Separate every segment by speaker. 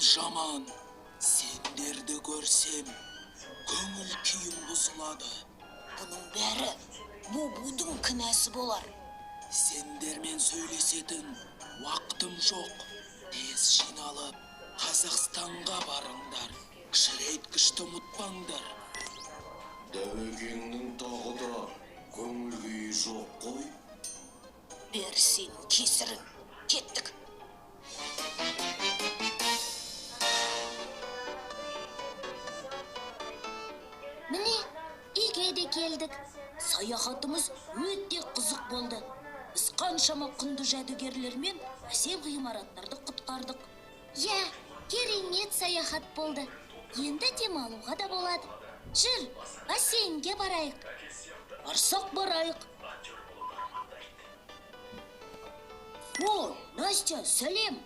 Speaker 1: жаман. Сендерді көрсем, көңіл күйім бұзылады.
Speaker 2: Бұның бәрі Бубудың кінәсі болар.
Speaker 1: Сендермен сөйлесетін уақытым жоқ. Тез жиналып, Қазақстанға барыңдар. Кішірейткішті ұмытпаңдар.
Speaker 3: Дәуекеңнің тағы да көңіл күйі жоқ қой.
Speaker 2: Бер сенің кесірің. Кеттік.
Speaker 4: Міне, үйге де келдік.
Speaker 2: Саяхатымыз өте қызық болды. Біз қаншама құнды жәдігерлер мен әсем ғимараттарды құтқардық.
Speaker 4: Иә, керемет саяхат болды. Енді демалуға да болады. Жүр, бассейнге барайық.
Speaker 2: Барсақ барайық. О, Настя, сәлем.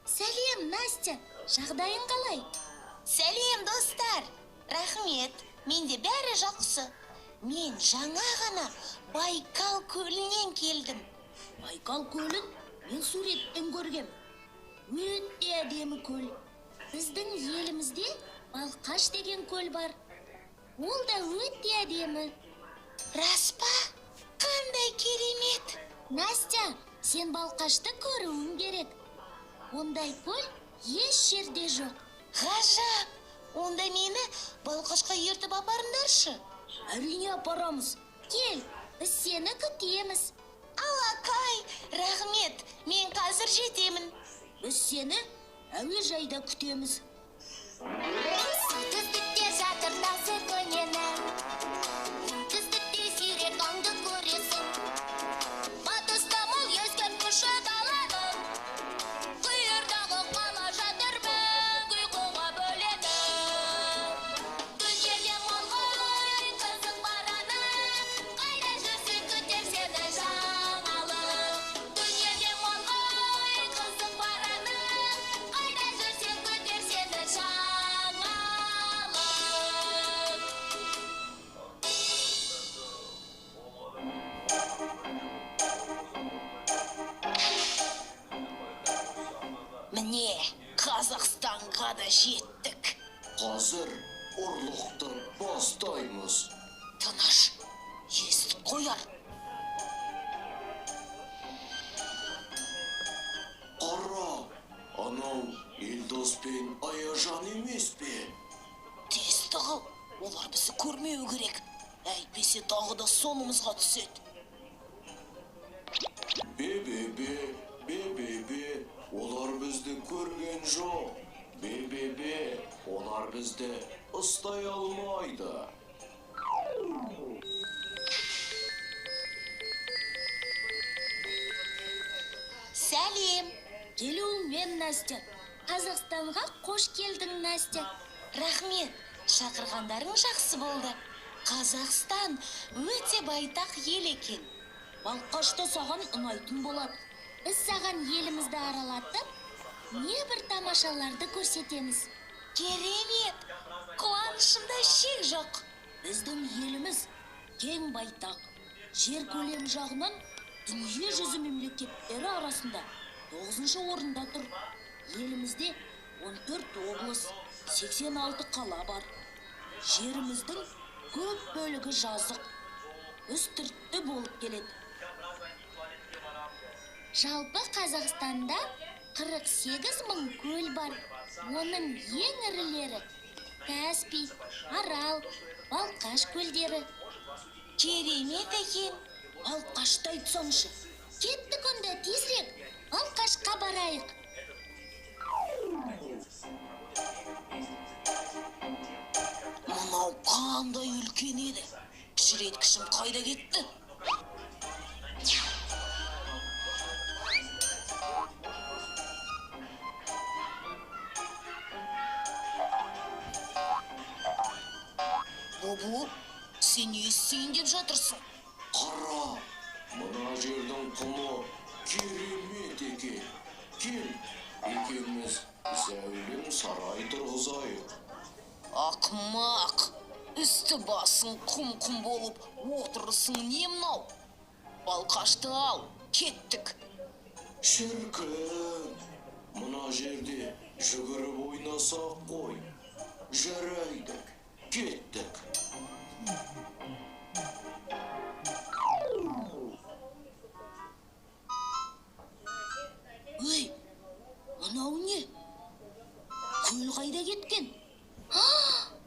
Speaker 4: Сәлем, Настя, жағдайың қалай?
Speaker 5: Сәлем, достар! Рахмет, менде бәрі жақсы. Мен жаңа ғана Байкал көлінен келдім.
Speaker 2: Байкал көлін мен суреттен көргем. Өте әдемі көл.
Speaker 4: Біздің елімізде Балқаш деген көл бар. Ол да өте әдемі.
Speaker 5: Рас па? Қандай керемет!
Speaker 4: Настя, сен Балқашты көруің керек. Ондай көл еш жерде жоқ.
Speaker 5: Ғажап! Онда мені Балқашқа ертіп апарыңдаршы.
Speaker 2: Әрине апарамыз.
Speaker 4: Кел, біз сені күтеміз.
Speaker 5: Алакай, рахмет, мен қазір жетемін.
Speaker 2: Біз сені әуежайда күтеміз.
Speaker 4: Солтүстікте жатыр тазы көнені. Оңтүстікте сирек аңды көресің. Батыста мол ескерткіші даланың. Қиырдағы қала жатыр мәңгі ұйқыға бөленіп. Дүниеде мол ғой қызық бар анық. Қайда жүрсең күтер сені жаңалық. Дүниеде мол ғой қызық бар анық. Қайда жүрсең күтер сені жаңалық.
Speaker 2: Міне, Қазақстанға да жеттік.
Speaker 3: Қазір ұрлықты бастаймыз.
Speaker 2: Тыныш, естіп қояр.
Speaker 3: Қара, анау Елдос пен Аяжан емес пе?
Speaker 2: Тез тығыл, олар бізді көрмеуі керек. Әйтпесе тағы да соңымызға түседі.
Speaker 3: Бе-бе-бе, бе-бе-бе, олар бізді көрген жоқ. Бе-бе-бе, олар бізді ұстай алмайды.
Speaker 5: Сәлем!
Speaker 4: Келуіңмен, Настя. Қазақстанға қош келдің, Настя.
Speaker 5: Рахмет, шақырғандарың жақсы болды. Қазақстан өте байтақ ел екен.
Speaker 2: Балқаш та саған ұнайтын болады.
Speaker 4: Біз саған елімізді аралатып, небір тамашаларды көрсетеміз.
Speaker 5: Керемет! Қуанышымда шек жоқ.
Speaker 2: Біздің еліміз кең байтақ. Жер көлемі жағынан дүние жүзі мемлекеттері арасында 9-шы орында тұр. Елімізде 14 облыс, 86 қала бар. Жеріміздің көп бөлігі жазық, үстіртті болып келеді.
Speaker 4: Жалпы Қазақстанда 48 мың көл бар. Оның ең ірілері Каспий, Арал, Балқаш көлдері.
Speaker 5: Керемет екен.
Speaker 2: Балқашты айтсаңшы.
Speaker 4: Кеттік онда тезірек Балқашқа барайық.
Speaker 2: Мынау қандай үлкен еді. Кішірейткішім қайда кетті? Бобу, сен не істейін деп жатырсың?
Speaker 3: Қара, мына жердің құмы керемет екен. Кел, екеуміз зәулім сарай тұрғызайық.
Speaker 2: Ақымақ, үсті басың құм-құм болып отырысың не мынау? Балқашты ал, кеттік.
Speaker 3: Шіркін, мына жерде жүгіріп ойнап Ойнасақ қой. Жарайды, кеттік.
Speaker 2: Өй, мынау не? Көл қайда кеткен?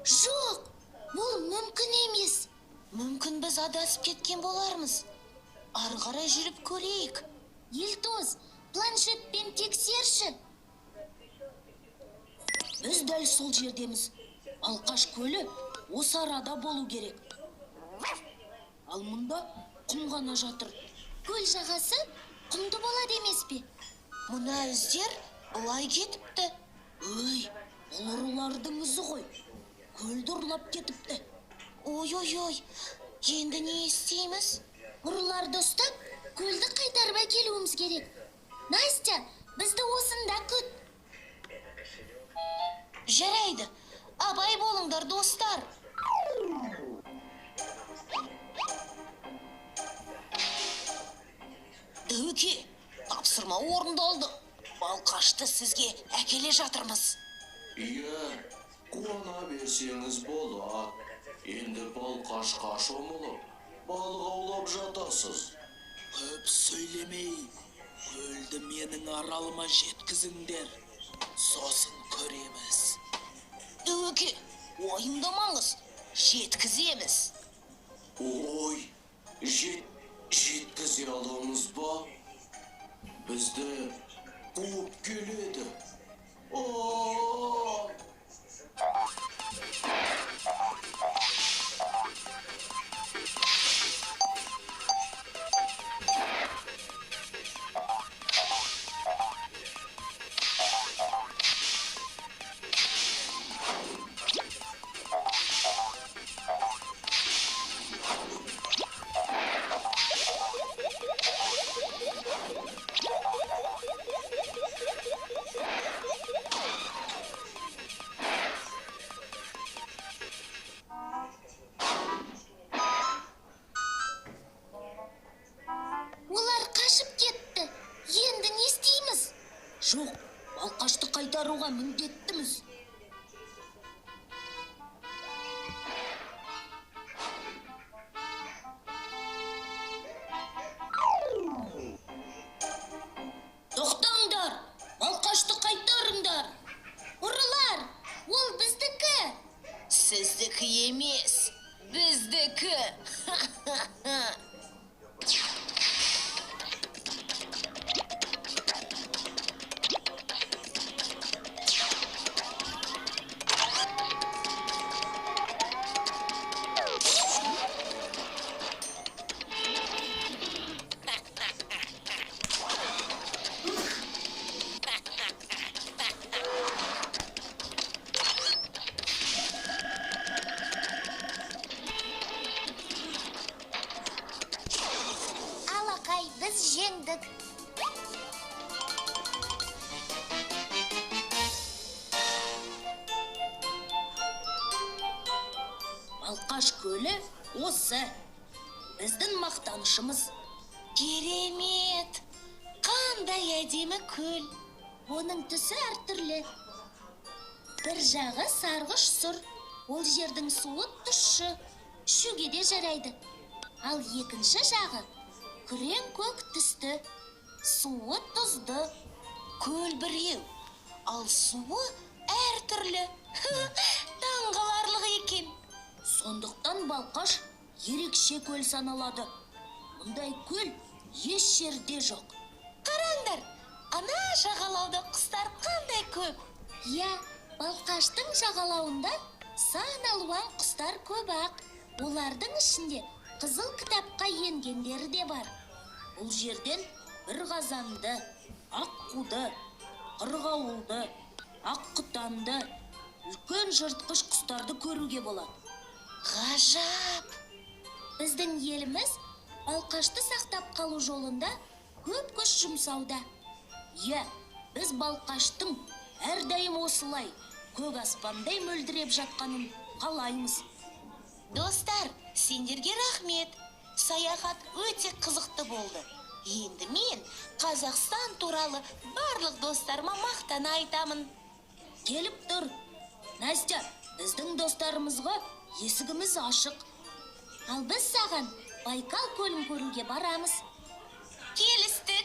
Speaker 5: Жоқ, бұл мүмкін емес. Мүмкін біз адасып кеткен болармыз. Ары қарай жүріп көрейік. Елтоз, планшетпен тексерші.
Speaker 2: Біз дәл сол жердеміз. Балқаш көлі осы арада болу керек. Ал мұнда құм ғана жатыр.
Speaker 5: Көл жағасы құмды болады емес пе? Мына іздер былай кетіпті.
Speaker 2: Өй, бұл ұрылардың ізі ғой. Көлді ұрлап кетіпті.
Speaker 5: Ой-ой-ой, енді не істейміз? Ұрыларды ұстап, көлді қайтарып әкелуіміз керек. Настя, бізді осында күт. Жарайды, абай болыңдар, достар. Дәуке, тапсырма орындалды. Балқашты сізге әкеле жатырмыз.
Speaker 3: Иә, қуана берсеңіз болады. Енді Балқашқа шомылып, балық аулап жатасыз.
Speaker 1: Көп сөйлемей, көлді менің аралыма жеткізіңдер. Сосын көреміз.
Speaker 5: Дәуке, уайымдамаңыз, жеткіземіз.
Speaker 3: Ой, жеткізе аламыз ба? Бізді қуып келеді. О!
Speaker 5: Олар қашып кетті. Енді не істейміз?
Speaker 2: Жоқ, Балқашты қайтаруға міндеттіміз. Тоқтаңдар! Балқашты қайтарыңдар!
Speaker 5: Ұрылар, ол біздікі. Сіздікі емес, біздікі. Алақай, біз жеңдік.
Speaker 2: Балқаш көлі осы. Біздің мақтанышымыз.
Speaker 5: Керемет! Қандай әдемі көл. Оның түсі әртүрлі. Бір жағы сарғыш сұр. Ол жердің суы тұщы, ішуге де жарайды. Ал екінші жағы күрең көк түсті, суы тұзды. Көл біреу, ал суы әртүрлі. Таңғаларлық екен.
Speaker 2: Сондықтан Балқаш ерекше көл саналады. Мұндай көл еш жерде жоқ.
Speaker 5: Қараңдар, ана жағалауда құстар қандай көп. Иә, Балқаштың жағалауында сан алуан құстар көп ақ. Олардың ішінде қызыл кітапқа енгендері де бар.
Speaker 2: Бұл жерден бір қазанды, аққуды, қырғауылды, аққұтанды, үлкен жыртқыш құстарды көруге болады.
Speaker 5: Ғажап! Біздің еліміз Балқашты сақтап қалу жолында көп күш жұмсауда.
Speaker 2: Иә, біз Балқаштың әрдайым осылай көк аспандай мөлдіреп жатқанын қалаймыз.
Speaker 5: Достар, сендерге рахмет. Саяхат өте қызықты болды. Енді мен Қазақстан туралы барлық достарыма мақтана айтамын.
Speaker 2: Келіп тұр. Настя, біздің достарымызға есігіміз ашық.
Speaker 5: Ал біз саған Байкал көлін көруге барамыз.
Speaker 4: Келістік.